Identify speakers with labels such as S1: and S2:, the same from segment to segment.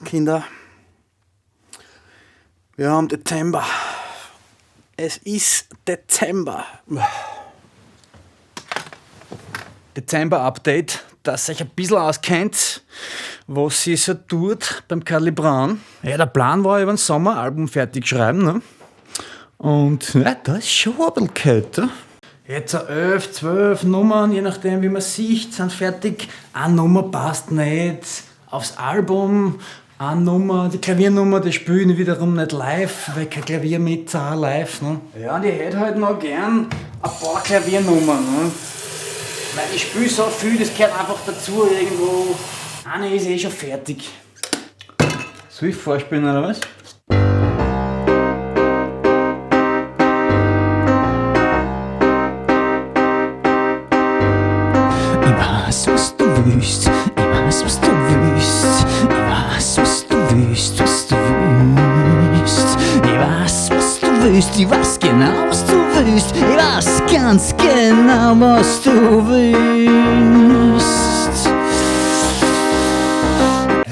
S1: Kinder, wir haben Dezember. Es ist Dezember. Dezember-Update, dass euch ein bisschen auskennt, was sich so tut beim Karli Braun. Ja, der Plan war, über den Sommer ein Album fertig schreiben. Ne? Und ja, da ist schon ein bisschen kälter. Jetzt 11, 12 Nummern, je nachdem wie man sieht, sind fertig. Eine Nummer passt nicht aufs Album. Eine Nummer, die Klaviernummer, die spiele ich wiederum nicht live, weil kein Klavier mit live. Ne? Ja, und ich hätte halt noch gern ein paar Klaviernummern. Ne? Weil ich spiele so viel, das gehört einfach dazu irgendwo. Eine ist eh schon fertig. Soll ich vorspielen oder was?
S2: Ich weiß, was du willst, ich weiß, was du willst, ich weiß, was du willst, was du willst. Ich weiß, was du willst, ich weiß genau, was du willst, ich weiß ganz genau, was du willst.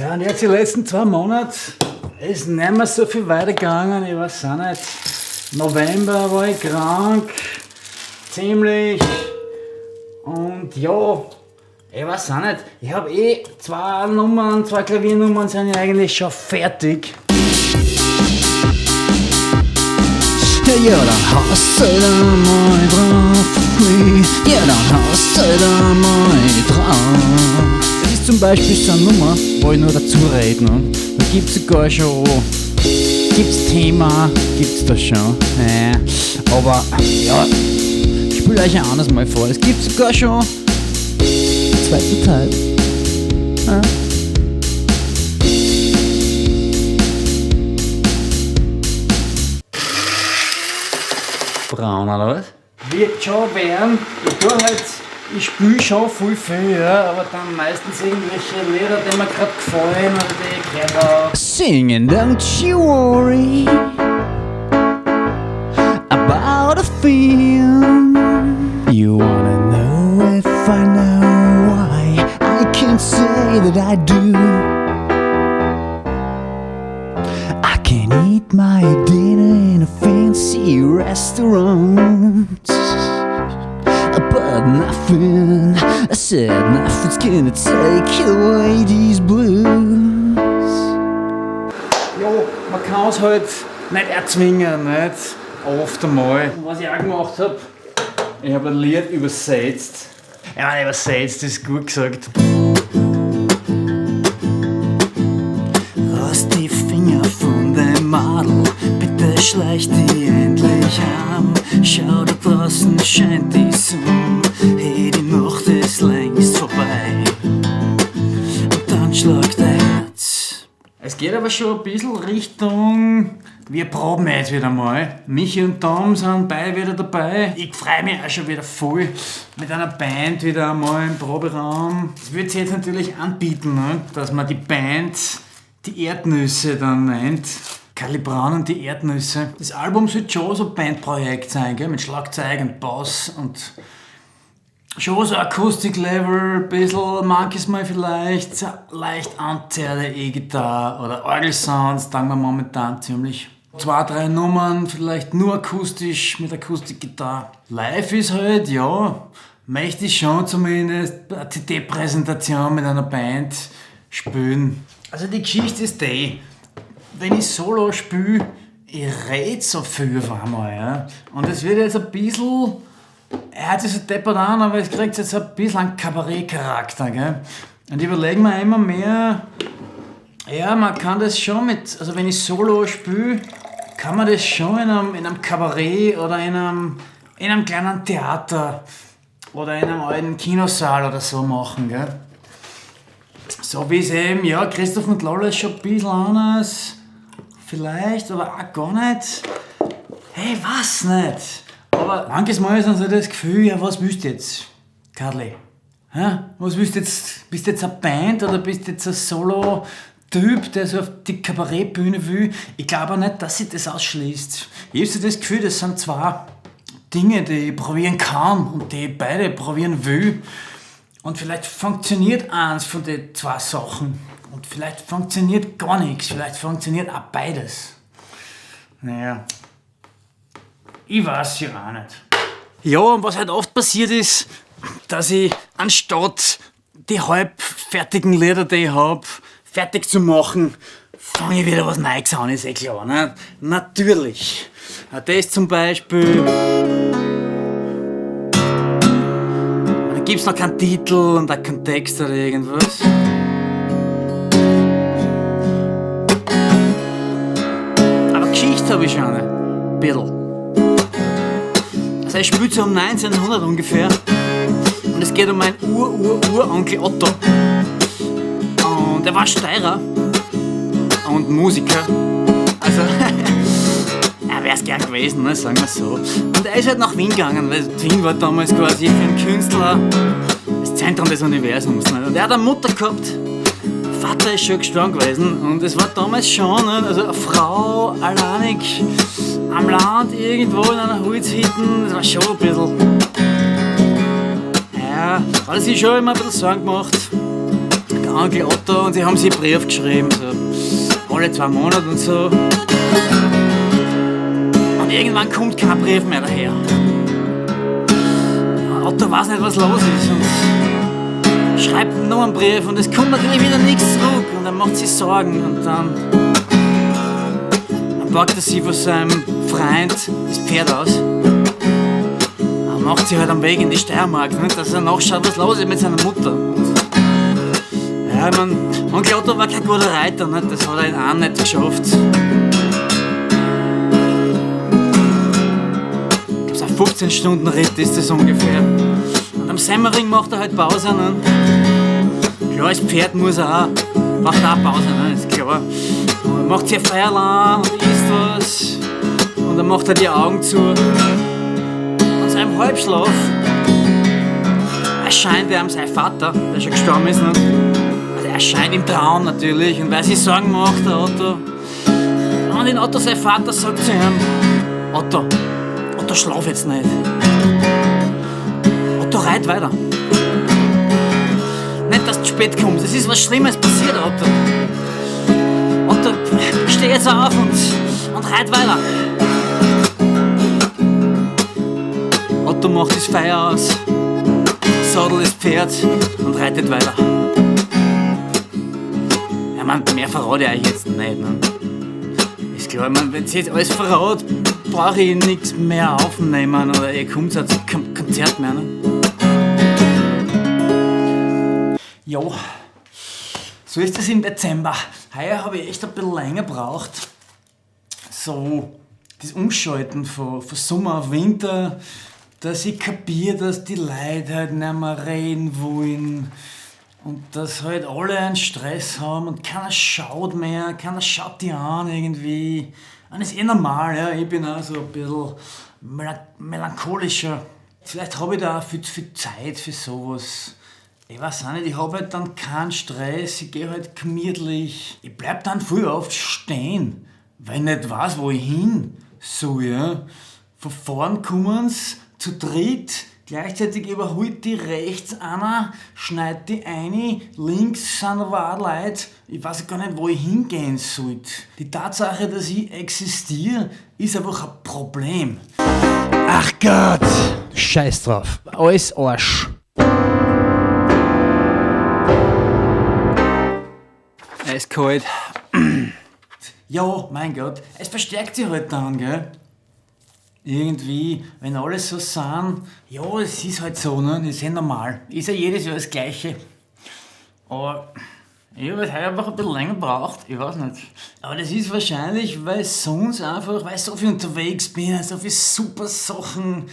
S1: Ja, und jetzt die letzten 2 Monate ist nicht mehr so viel weitergegangen, ich weiß auch nicht. November war ich krank, ziemlich. Und ja, ich weiß auch nicht, ich hab eh 2 Nummern, 2 Klaviernummern sind ja eigentlich schon fertig.
S2: Ja, dann haust du da mal drauf auf mich. Ja, dann haust du da mal drauf.
S1: Das ist zum Beispiel so eine Nummer, wo ich nur dazu rede. Ne? Da gibt's sogar schon, gibt's Thema, gibt's da schon. Ja, aber ja, ich spiele euch ein anderes Mal vor. Es gibt sogar schon den zweiten Teil. Ja. Braun, oder was? Wird schon werden. Ich tue halt, ich spiel schon voll viel, ja, aber dann meistens irgendwelche Lieder, die mir grad gefallen oder die ich gehört hab.
S2: Singing, don't you worry about a thing. You wanna know if I know why? I can't say that I do. I can eat my dinner in a fancy restaurant, but nothing, I said nothing's gonna take away these blues.
S1: Ja, man kann's halt nicht erzwingen, nicht? Oft einmal. Und was ich auch gemacht hab, ich hab ein Lied übersetzt. Ich meine, übersetzt ist gut gesagt.
S2: Lass die Finger von dem Madel, bitte schleich die endlich heim. Schau, da draußen scheint die Sonne, hey, die Nacht ist längst vorbei. Und dann schlagt dein Herz.
S1: Es geht aber schon ein bisschen Richtung, wir proben jetzt wieder mal. Michi und Tom sind beide wieder dabei. Ich freu mich auch schon wieder voll mit einer Band wieder einmal im Proberaum. Das würde sich jetzt natürlich anbieten, ne? Dass man die Band die Erdnüsse dann nennt. Karli Braun und die Erdnüsse. Das Album sollte schon so ein Bandprojekt sein, gell? Mit Schlagzeug und Bass und schon so Akustik-Level, ein bisschen manches Mal vielleicht so leicht anzerrende E-Gitarre oder Orgelsounds, taugen wir momentan ziemlich. 2, 3 Nummern, vielleicht nur akustisch mit Akustikgitarre. Live ist halt, ja, möchte ich schon zumindest eine C D-Präsentation mit einer Band spielen. Also die Geschichte ist die, wenn ich Solo spiele, ich red so viel auf einmal. Ja. Und es wird jetzt ein bisschen, er hat sich so deppert an, aber es kriegt jetzt ein bisschen einen Kabarett-Charakter. Gell? Und ich überlege mir immer mehr, ja, man kann das schon mit, also wenn ich Solo spiele, kann man das schon in einem Kabarett oder in einem kleinen Theater oder in einem alten Kinosaal oder so machen. Gell? So wie es eben, ja, Christoph und Lola ist schon ein bisschen anders, vielleicht, aber auch gar nicht. Hey, was nicht? Aber manches Mal ist dann so das Gefühl, ja, was willst du jetzt, Karli? Hä? Was willst du jetzt? Bist du jetzt eine Band oder bist du jetzt ein Solo-Typ, der so auf die Kabarettbühne will? Ich glaube auch nicht, dass sich das ausschließt. Ich hab so das Gefühl, das sind 2 Dinge, die ich probieren kann und die ich beide probieren will. Und vielleicht funktioniert eins von den zwei Sachen. Und vielleicht funktioniert gar nichts. Vielleicht funktioniert auch beides. Naja, ich weiß ja auch nicht. Ja, und was halt oft passiert ist, dass ich anstatt die halbfertigen Lieder, die ich hab, fertig zu machen, fange ich wieder was Neues an, ist eh klar, ne? Natürlich. Das zum Beispiel. Da gibt's noch keinen Titel und auch keinen Text oder irgendwas. Aber Geschichte habe ich schon eine. Bisschen. Also ich spielt so um 1900 ungefähr. Und es geht um meinen Ur-Ur-Uronkel Otto. Und er war Steirer und Musiker. Also, er wär's gern gewesen, ne, sagen wir so. Und er ist halt nach Wien gegangen, weil Wien war damals quasi für einen Künstler das Zentrum des Universums. Ne? Und er hat eine Mutter gehabt. Vater ist schon gestorben gewesen und es war damals schon, ne, also eine Frau alleinig am Land irgendwo in einer Holzhütte, das war schon ein bisschen. Ja, hat er sich schon immer ein bisschen Sorgen gemacht. Der Onkel Otto, und sie haben sich einen Brief geschrieben, so alle 2 Monate und so. Und irgendwann kommt kein Brief mehr daher. Otto weiß nicht, was los ist und schreibt noch einen Brief und es kommt natürlich wieder nichts zurück und er macht sich Sorgen und dann packt er sich von seinem Freund das Pferd aus. Er macht sich halt am Weg in die Steiermark, ne, dass er nachschaut, was los ist mit seiner Mutter. Und ja, ich mein, Onkel Otto war kein guter Reiter, ne, das hat er in einem nicht geschafft. Ich glaub, so ein 15-Stunden-Ritt ist das ungefähr. Und am Semmering macht er halt Pause. Ne? Klar, das Pferd muss auch, macht auch Pause, ne? Ist klar. Und er macht sich ein Feuer an und isst was. Und dann macht er die Augen zu. Und in seinem Halbschlaf erscheint ihm sein Vater, der schon gestorben ist. Ne? Also er erscheint im Traum natürlich. Und weil sich Sorgen macht, der Otto. Und in Otto, sein Vater, sagt zu ihm: Otto, Otto, schlaf jetzt nicht. Otto, reit weiter. Nicht, dass du spät kommst. Es ist was Schlimmes passiert, Otto. Otto, steh jetzt auf und reit weiter. Otto macht das Feuer aus, saddelt das Pferd und reitet weiter. Ja, man, mehr verrate ich euch jetzt nicht. Ne? Ist klar, ich mein, wenn ich jetzt alles verrate, brauche ich nichts mehr aufnehmen oder ihr kommt auch zum Konzert mehr. Ne? Ja, so ist es im Dezember. Heuer habe ich echt ein bisschen länger gebraucht. So, das Umschalten von Sommer auf Winter, dass ich kapiere, dass die Leute halt nicht mehr reden wollen und dass halt alle einen Stress haben und keiner schaut mehr, keiner schaut die an irgendwie. Und das ist eh normal, ja. Ich bin auch so ein bisschen melancholischer. Vielleicht habe ich da auch viel zu viel Zeit für sowas. Ich weiß auch nicht, ich hab halt dann keinen Stress, ich geh halt gemütlich. Ich bleib dann voll oft stehen, weil ich nicht weiß, wo ich hin soll. Ja. Von vorn kommen's zu dritt, gleichzeitig überholt die rechts einer, schneidet die eine, links sind aber auch Leute. Ich weiß gar nicht, wo ich hingehen sollte. Die Tatsache, dass ich existiere, ist einfach ein Problem.
S2: Ach Gott, scheiß drauf, alles Arsch.
S1: Eiskalt. Ja, mein Gott, es verstärkt sich halt dann, gell? Irgendwie, wenn alle so sind, ja, es ist halt so, ne? Das ist eh normal. Ist ja jedes Jahr das Gleiche. Aber ich hab halt heute einfach ein bisschen länger gebraucht, ich weiß nicht. Aber das ist wahrscheinlich, weil ich sonst einfach, weil ich so viel unterwegs bin, so viele super Sachen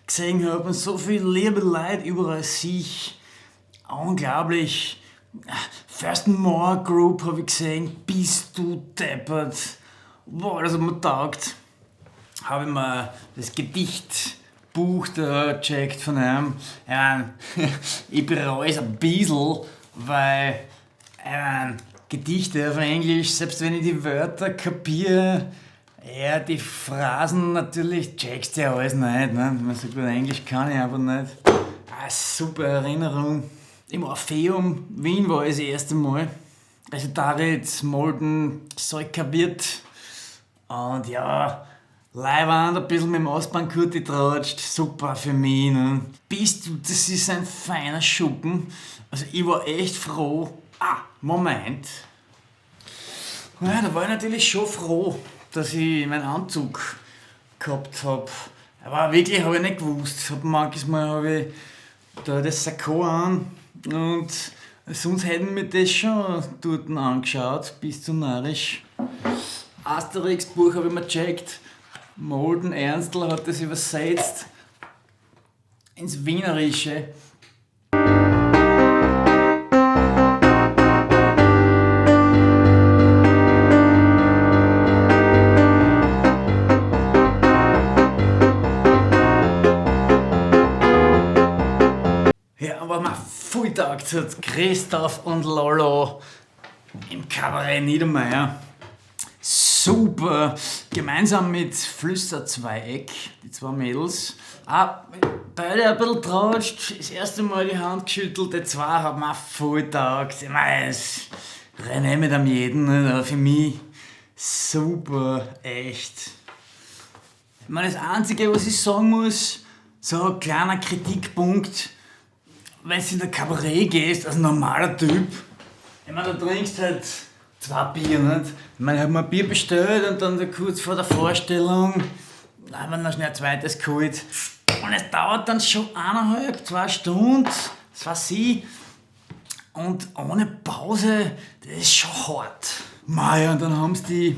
S1: gesehen hab und so viel liebe Leute überall sehe. Unglaublich. Thurston Moore Group hab ich gesehen, bist du deppert. Boah, das hat mir taugt. Hab ich mir das Gedichtbuch da gecheckt von ihm. Ich mein, ich bereue es ein bisschen, weil, ich mein, Gedichte auf Englisch, selbst wenn ich die Wörter kapiere, ja, die Phrasen natürlich checkst du ja alles nicht. Ne? Man sagt, gut, Englisch kann ich einfach nicht. Ah, super Erinnerung. Im Orpheum Wien war ich das erste Mal. Also Daritz, Molden, Solkawirt. Und ja, Leiwand, ein bisschen mit dem Ausbahngurt getratscht, super für mich. Ne? Bist du, das ist ein feiner Schuppen. Also ich war echt froh. Ah, Moment. Ja, da war ich natürlich schon froh, dass ich meinen Anzug gehabt hab. Aber wirklich habe ich nicht gewusst. Hab manches Mal hab ich da das Sakko an und sonst hätten wir das schon dort angeschaut, bis zu narrisch. Asterix-Buch habe ich mir gecheckt. Molden Ernstl hat das übersetzt ins Wienerische. Ja, aber mir voll taugt hat Christoph und Lollo im Kabarett Niedermeyer. Super! Gemeinsam mit Flüsterzweieck, die zwei Mädels. Ah, beide ein bisschen tratscht, das erste Mal die Hand geschüttelt, die zwei haben mir voll taugt. Ich meine, es renne mit am jeden, nicht? Aber für mich super, echt. Ich meine, das Einzige, was ich sagen muss, so ein kleiner Kritikpunkt, wenn du in der Kabarett gehst, als normaler Typ, ich meine, da trinkst halt 2 Bier, nicht? Ich meine, ich hab mir ein Bier bestellt und dann so kurz vor der Vorstellung, da haben wir noch schnell ein zweites geholt. Und es dauert dann schon eineinhalb, 2 Stunden, das weiß ich. Und ohne Pause, das ist schon hart. Mei, und dann haben sie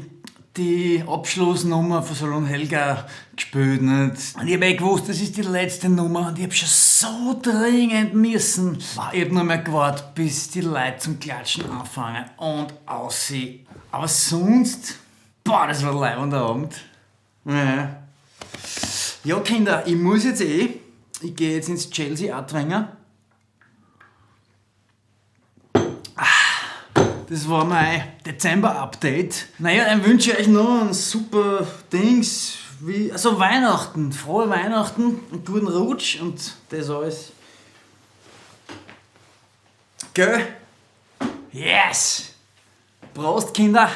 S1: die Abschlussnummer von Salon Helga gespielt, nicht? Und ich hab eh gewusst, das ist die letzte Nummer und ich hab schon so dringend müssen. Ich hab nur mehr gewartet, bis die Leute zum Klatschen anfangen und aussehen. Aber sonst, boah, das war ein leibender Abend. Ja. Ja, Kinder, ich muss jetzt eh, ich geh jetzt ins Chelsea Attwenger. Das war mein Dezember-Update. Naja, dann wünsche ich euch noch ein super Dings, wie, also Weihnachten, frohe Weihnachten, einen guten Rutsch und das alles. Gell? Yes! Prost, Kinder!